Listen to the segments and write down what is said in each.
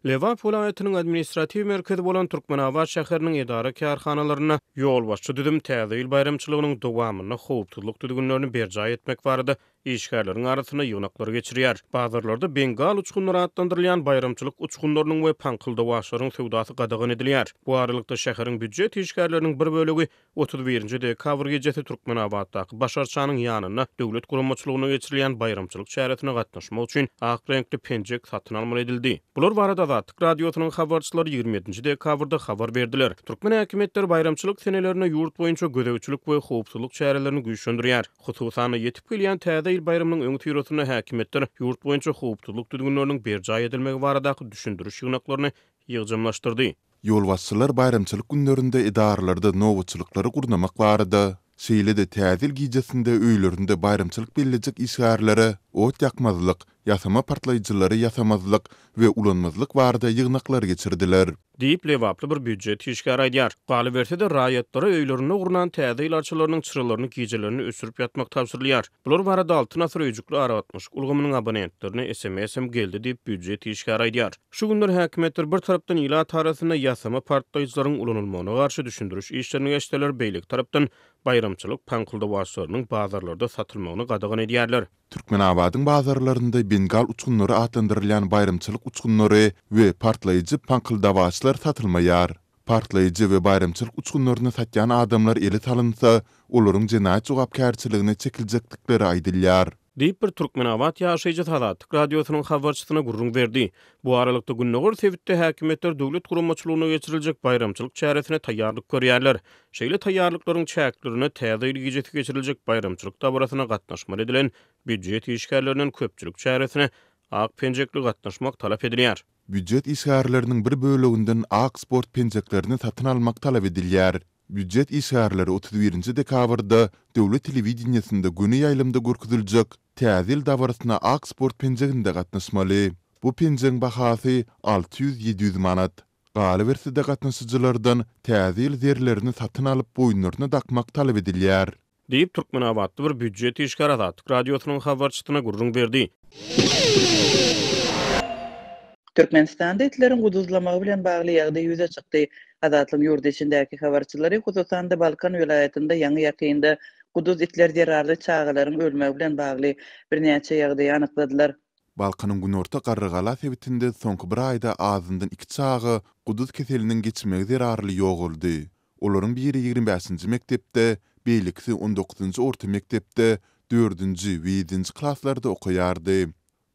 Lebap welaýatynyň administratiw merkezi bolan Türkmenabat şäheriniň edara-kärhanalarynda ýolbaşçy düzüm Täze ýyl baýramçylygynyň dowamynda howpsuzlyk düzgünlerini berjaý etmek barada işgärleriň arasynda ýygnaklary geçirýär. Bazarlarda bengal uçgunlary atlandyrylýan baýramçylyk uçgunlarynyň we paňkyldawaçlaryň söwdasy gadagan edilýär. Bu aralykda, şäheriň býujet işgärleriniň bir bölegi 31 dekabr gijesi Türkmenabatdaky Baş arçanyň ýanynda döwlet guramaçylygynda geçirilýän baýramçylyk çäresine gatnaşmak üçin ak reňkli penjek satyn almaly edildi. Bular barada Azatlyk Radiosynyň habarçylary 27 dekabrda habar berdiler. Türkmen häkimiýetleri baýramçylyk senelerinde ýurt boýunça gözegçilik we howpsuzlyk çärelerini güýçlendirýär. Hususan-da, ýetip gelýän Täze ýyl baýramynyň öňüsyrasynda häkimiýetler ýurt boýunça howpsuzlyk düzgünleriniň berjaý edilmegi baradaky düşündiriş ýygnaklaryny ýygjamlaşdyrdy. Ýolbaşçylar baýramçylyk günlerinde edaralarda nobatçylyklary gurnamak barada, şeýle-de Täze ýyl gijesinde öýlerinde baýramçylyk bellejek işgärlere ot ýakmazlyk, ýasama partlaýjylary ýasamazlyk we ulanmazlyk barada ýygnaklar geçirdiler. Diýip, lebaply bir býujet işgäri aýdýar. Galyberse-de, raýatlara öýlerinde gurnan Täze ýyl arçalarynyň çyralaryny gijelerini öçürip ýatmak tabşyrylýar. Bular barada Altyn asyr öýjükli aragatnaşyk ulgamynyň abonentlerine sms hem geldi diýip, býujet işgäri aýdýar. Şu günler häkimiýetler bir tarapdan ilat arasynda ýasama partlaýjylaryň ulanylmagyna garşy düşündiriş işlerini geçseler, beýleki tarapdan baýramçylyk paňkyldawaçlarynyň bazarlarda satylmagyny gadagan edýärler. Türkmenabadyň bazarlarynda bengal uçgunlary atlandyrylýan baýramçylyk uçgunlary we partlaýjy paňkyldawaçlar satylmaýar. Partlaýjy we baýramçylyk uçgunlaryny satýan adamlar ele salynsa, olaryň jenaýat jogapkärçiligine çekiljekdikleri aýdylýar. Diýip, bir türkmenabat ýaşaýjysy Azatlyk Radiosynyň habarçysyna gürrüň berdi. Bu aralykda, gündogar sebitde häkimiýetler döwlet guramaçylygynda geçiriljek baýramçylyk çäresine taýýarlyk görýärler. Şeýle taýýarlyklaryň çäklerinde Täze ýyl gijesi geçiriljek baýramçylyk dabarasyna gatnaşmaly edilen býujet işgärlerinden köpçülik çäresine ak penjekli gatnaşmak talap edilýär. Býujet işgärleriniň bir böleginden ak sport penjeklerini satyn almak talap edilýär. Býujet işgärleri 31 dekabrda döwlet telewideniýesinde göni ýaýlymda görkeziljek Täze ýyl dabarasyna ak sport penjeginde gatnaşmaly. Bu penjegiň bahasy 600-700 manat. Galyberse-de gatnaşyjylardan Täze ýyl zerlerini satyn alyp boýunlaryna dakmak talap edilýär. Diýip, türkmenabatly bir býujet işgäri Azatlyk Radiosynyň habarçysyna gürrüň berdi. Türkmenistanda itleriň guduzlamagy bilen bagly ýagdaý ýüze çykdy. Azatlygyň ýurt içindäki habarçylary, hususan-da, Balkan welaýatynda ýaňy-ýakynda guduz itler zerarly çagalaryň ölmegi bilen bagly birnäçe ýagdaýy anykladylar. Balkanyň günorta Garrygala sebitinde soňky bir aýda azyndan iki çaga guduz keseliniň geçmegi zerarly ýogaldy. Olaryň biri 25-nji mekdepde, beýlekisi on dokuzynjy orta mekdepde dördünji we ýedinji klaslarda okaýardy.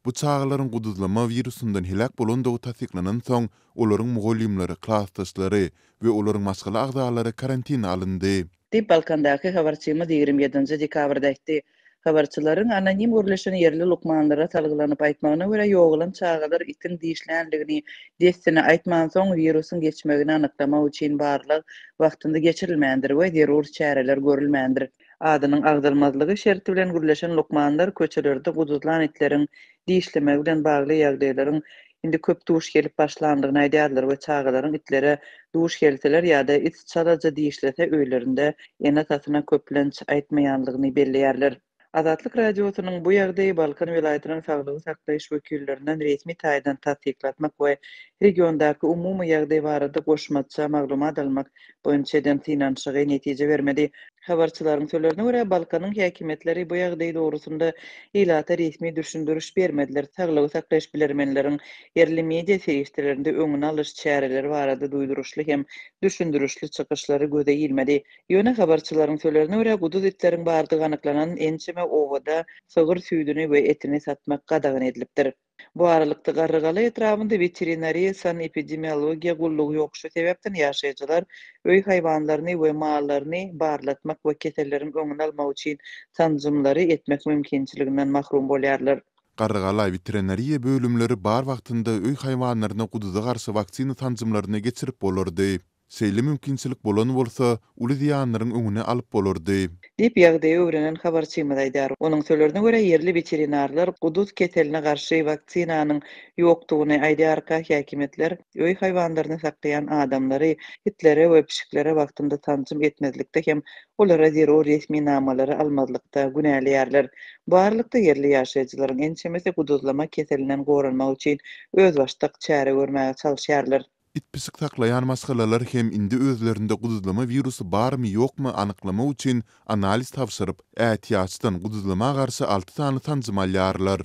Bu çagalaryň guduzlama wirusyndan heläk bolandygy tassyklanansoň, olaryň mugallymlary, klasdaşlary we olaryň maşgala agzalary karantine alyndy. Diýip, Balkandaky habarçymyz 27 nji dekabrda aýtdy. Habarçylaryň anonim gürleşen ýerli lukmanlara salgylanyp aýtmagyna görä, ýogalan çagalar itiň dişlänligini dessine aýtmansoň, wirusyň geçmegini anyklamak üçin barlag wagtynda geçirilmändir we zerur çäreler görülmändir. Adynyň agzalmazlygy şerti bilen gürleşen lukmanlar köçelerde guduzlan itleriň dişlemegi bilen bagly ýagdaýlaryň indi köp duş gelip başlandygyny aýdýarlar we çagalaryň itlere duş gelseler ýa-da it çalaja dişlese öýlerinde ene-atasyna köplenç aýtmaýanlygyny belleýärler. Azatlyk Radiosynyň bu ýagdaýy Balkan welaýatynyň saglygy saklaýyş wekillerinden resmi taýdan tassyklatmak we regiondaky umumy ýagdaý barada goşmaça maglumat almak boýunça eden synanyşygy netije bermedi. Habarçylaryň sözlerine görä, Balkanyň häkimiýetleri bu ýagdaý dogrusynda ilata resmi düşündiriş bermediler, saglygy saklaýyş bilermenleriň ýerli media serişdelerinde öňüni alyş çäreleri barada duýduryşly hem düşündirişli çykyşlary göze ilmedi. Ýöne habarçylaryň sözlerine görä, guduz itleriň bardygy anyklanan ençeme obada sygyr süýdüni we etini satmak gadagan edilipdir. Bu aralykda, Garrygala etrabynda weterinariýa-sanepidemiologiýa gullugy ýok, şu sebäpden ýaşaýjylar öý haýwanlaryny we mallaryny barlatmak we keselleriň öňüni almak üçin sanjymlary etmek mümkinçiliginden mahrum bolýarlar. Garrygala weterinariýa bölümleri bar wagtynda öý haýwanlaryna guduza garşy waksina sanjymlaryny geçirip bolardy. Şeýle mümkinçilik bolan bolsa, uly zyýanlaryň öňüni alyp bolardy. Diýip, ýagdaýy öwrenen habarçymyz aýdýar. Onuň sözlerine görä, ýerli weterinarlar guduz keseline garşy waksinanyň ýokdugyny aýdýarka, häkimiýetler öý haýwanlaryny saklaýan adamlary itlere we pişiklere wagtynda sanjym etmezlikde hem olara zerur resminamalary almazlykda günäleýärler. Bu aralykda, ýerli ýaşaýjylaryň ençemesi guduzlama keselinden goranmak üçin özbaşdak çäre görmäge çalyşýarlar. It-pişik saklaýan maşgalalar hem indi özlerinde guduzlama wirusy barmy-ýokmy anyklamak üçin analiz tabşyryp, ätiýaçdan guduzlama garşy alty sany sanjym alýarlar.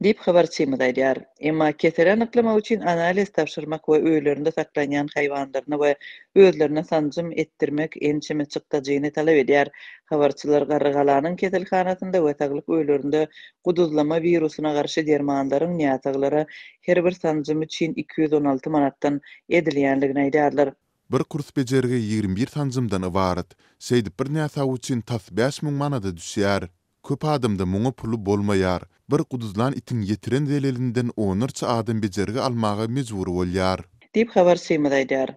Diýip, habarçymyz aýdýar. Emma keseli anyklamak üçin analiz tabşyrmak we öýlerinde saklanýan haýwanlaryna we özlerine sanjym etdirmek ençeme çykdajyny talap edýär. Habarçylar Garrygalanyň keselhanasynda we saglyk öýlerinde guduzlama wirusyna garşy dermanlaryň näsaglara her bir sanjym üçin 216 manatdan edilýändigini aýdýarlar. Bir kurs bejergi 21 sanjymdan ybarat. Şeýdip bir näsag üçin tas 5000 manada düşýär. Köp adamda muňa puly bolmaýar. Bir guduzlan itiň ýetiren zelelinden onlarça adam bejergi almaga mejbur bolýar. Diýip, habarçymyz aýdýar.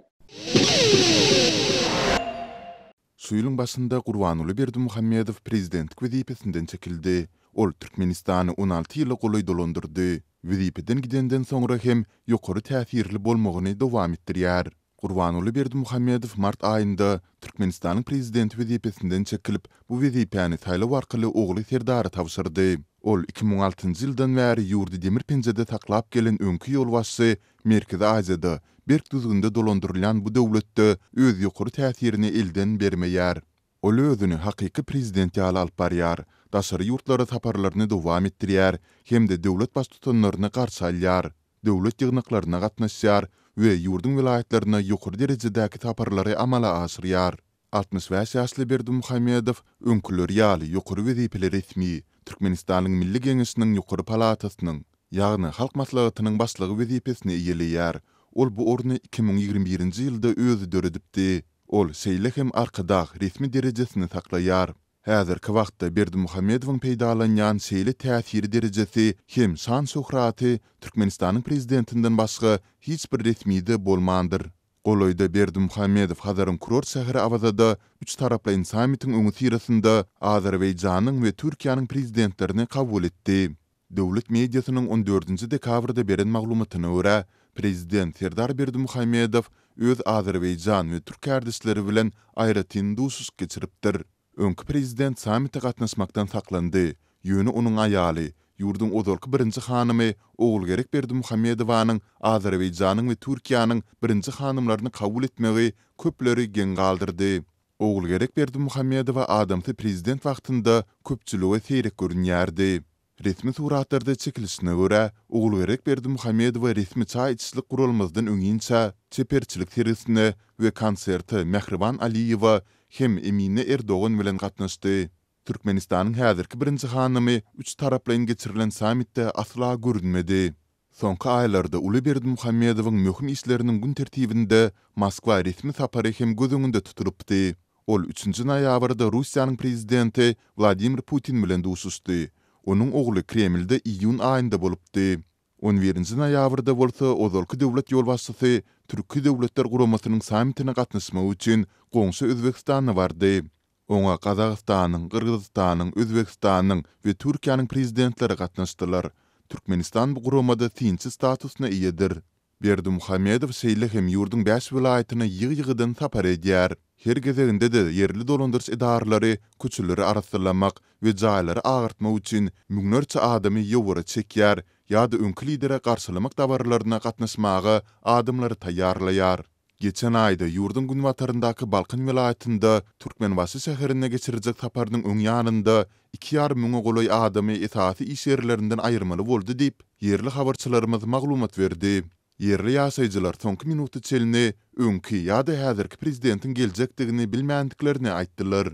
Şu ýylyň başynda Gurbanguly Berdimuhamedow prezidentlik wezipesinden çekildi. Ol Türkmenistany 16 ýyla golaý dolandyrdy. Wezipeden gidenden soňra hem ýokary täsirli bolmagyny dowam etdirýär. Gurbanguly Berdimuhamedow mart aýynda Türkmenistanyň prezidenti wezipesinden çekilip, bu wezipäni saýlaw arkaly ogly Serdara tabşyrdy. Ol 2006-njy ýyldan bäri ýurdy demir penjede saklap gelen öňki ýolbaşçy Merkezi Aziýada berk düzgünde dolandyrylýan bu döwletde öz ýokary täsirini elden bermeýär. Ol özüni hakyky prezident ýaly alyp barýar, daşary ýurtlara saparlaryny dowam etdirýär hem-de döwlet baştutanlaryny garşy alýar, döwlet ýygnaklaryna gatnaşýar we ýurduň welaýatlaryna ýokary derejedäki saparlary amala aşyrýar. 65 ýaşly Berdimuhamedow öňküleri ýaly ýokary wezipeli resmi, Türkmenistanyň Milli Geňeşiniň ýokary palatasynyň, ýagny Halk Maslahatynyň başlygy wezipesini eýeleýär. Ol bu orny 2021-nji ýylda özi döredipdi. Ol şeýle hem Arkadag resmi derejesini saklaýar. Häzirki wagtda Berdimuhamedowyň peýdalanýan şeýle täsiri derejesi hem şan-şöhraty Türkmenistanyň prezidentinden başga hiç bir resmide bolmandyr. Golaýda Berdimuhamedow Hazaryň kurort şäheri Awazada üçtaraplaýyn sammitiň öňüsyrasynda Azerbaýjanyň we Türkiýäniň prezidentlerini kabul etdi. Döwlet mediasynyň on dördünji dekabrda beren maglumatyna görä, prezident Serdar Berdimuhamedow öz azerbaýjan we türk kärdeşleri bilen aýratyn duşuşyk geçiripdir. Öňki prezident sammite gatnaşmakdan saklandy, ýöne onuň aýaly, ýurduň ozalky birinji hanymy Ogulgerek Berdimuhamedowanyň Azerbaýjanyň we Türkiýäniň birinji hanymlaryny kabul etmegi köpleri geň galdyrdy. Ogulgerek Berdimuhamedowa adamsy prezident wagtynda köpçülige seýrek görünýärdi. Resmi suratlarda çekilişine görä, Ogulgerek Berdimuhamedowa resmi çaý içişlik guralmazdan öňinçä çeperçilik sergisine we konserte Mähriban Aliýewa hem Emine Erdogan bilen gatnaşdy. Türkmenistanyň häzirki birinji hanymy üçtaraplaýyn geçirilen sammitde asla görünmedi. Soňky aýlarda uly Berdimuhamedowyň möhüm işleriniň gün tertibinde Moskwa resmi sapary hem göz öňünde tutulypdy. Ol üçünji noýabrda Russiýanyň prezidenti Wladimir Putin bilen duşuşdy. Onuň ogly Kremlde iýun aýynda bolupdy. On birinji noýabrda bolsa ozalky döwlet ýolbaşçysy Türki Döwletler Guramasynyň sammitine gatnaşmak üçin goňşy Özbegistana bardy. Oňa Gazagystanyň, Gyrgyzystanyň, Özbegistanyň we Türkiýäniň prezidentleri gatnaşdylar. Türkmenistan bu guramada synçy statusyna eýedir. Berdimuhamedow şeýle hem ýurduň bäş welaýatyna ýygy-ýygydan sapar edýär. Her gezeginde-de ýerli dolandyryş edaralary köçeleri arassalamak we jaýlary agartmak üçin müňlerçe adamy ýowara çekýär ýa-da öňki lidere garşylamak dabaralaryna gatnaşmaga adamlary taýýarlaýar. Geçen aýda ýurduň günbataryndaky Balkan welaýatynda Türkmenbaşy şäherine geçirjek saparynyň öň ýanynda iki ýarym müňe golaý adamy esasy iş ýerlerinden aýyrmaly boldy diýip, ýerli habarçylarymyz maglumat berdi. Ýerli ýaşaýjylar soňky minuta çenli öňki ýa-da häzirki prezidentiň geljekdigini bilmändiklerini aýtdylar.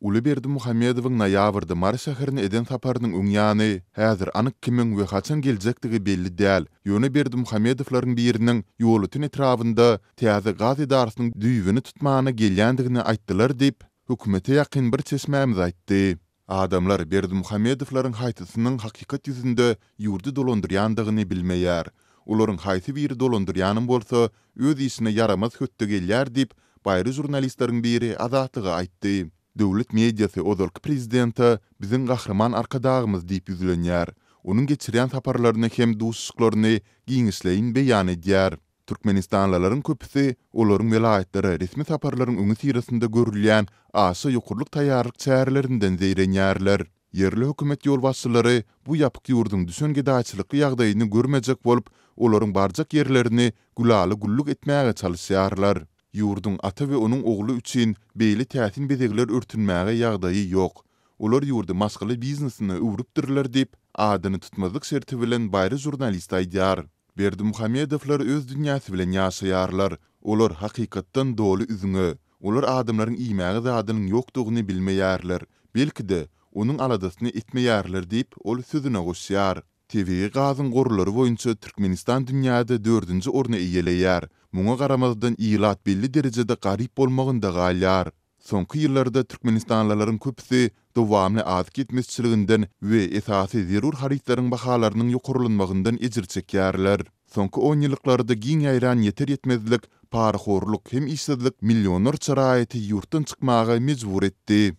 Uly Berdimuhamedowyň noýabrda Mary şäherine eden saparynyň öň ýany, häzir anyk kimiň we haçan geljekdigi belli däl, ýöne Berdimuhamedowlaryň biriniň Ýolöten etrabynda täze gaz edarasynyň düýbüni tutmana gelýändigini aýtdylar diýip, hökümete ýakyn bir çeşmämiz aýtdy. Adamlar Berdimuhamedowlaryň haýsysynyň hakykat ýüzünde ýurdy dolandyrýandygyny bilmeýär. Olaryň haýsy biri dolandyrýanam bolsa, öz işine ýaramaz hötde gelýär diýip, baýry žurnalistleriň biri Azatlyga aýtdy. Döwlet mediasy ozalky prezidente biziň Gahryman Arkadagymyz diýip ýüzlenýär. Onuň geçirýän saparlaryny hem duşuşyklaryny giňişleýin beýan edýär. Türkmenistanlylaryň köpüsi olaryň welaýatlara resmi saparlaryň öňüsyrasynda görülýän aşa ýokarlyk taýýarlyk çärelerinden zeýrenýärler. Ýerli hökümet ýolbaşçylary bu ýapyk ýurduň düşen gedaýçylykly ýagdaýyny görmejek bolup, olaryň barjak ýerlerini gülala-güllük etmäge çalyşýarlar. Ýurduň ata we onuň ogly üçin beýle täsin bezegler örtünmäge ýagdaýy ýok. Olar ýurdy maşgala biznesine öwrüpdirler diýip, adyny tutmazlyk şerti bilen baýry žurnalist aýdýar. Berdimuhamedowlar öz dünýäsi bilen ýaşaýarlar. Olar hakykatdan doly üzňe. Olar adamlaryň iýmäge zadynyň ýokdugyny bilmeýärler. Belki-de, onuň aladasyny etmeýärler diýip, ol sözüne goşýar. Tebigy gazyň gorlary boýunça Türkmenistan dünýäde dördünji orny eýeleýär. Muňa garamazdan ilat belli derejede garyp bolmagynda galýar. Soňky ýyllarda türkmenistanlylaryň köpüsi dowamly azyk ýetmezçiliginden we esasy zerur harytlaryň bahalarynyň ýokarlanmagyndan ejir çekýärler. Soňky onýyllyklarda giň ýaýran ýeter-ýetmezlik, parahorluk hem işsizlik millionlarça raýaty ýurtdan çykmaga mejbur etdi.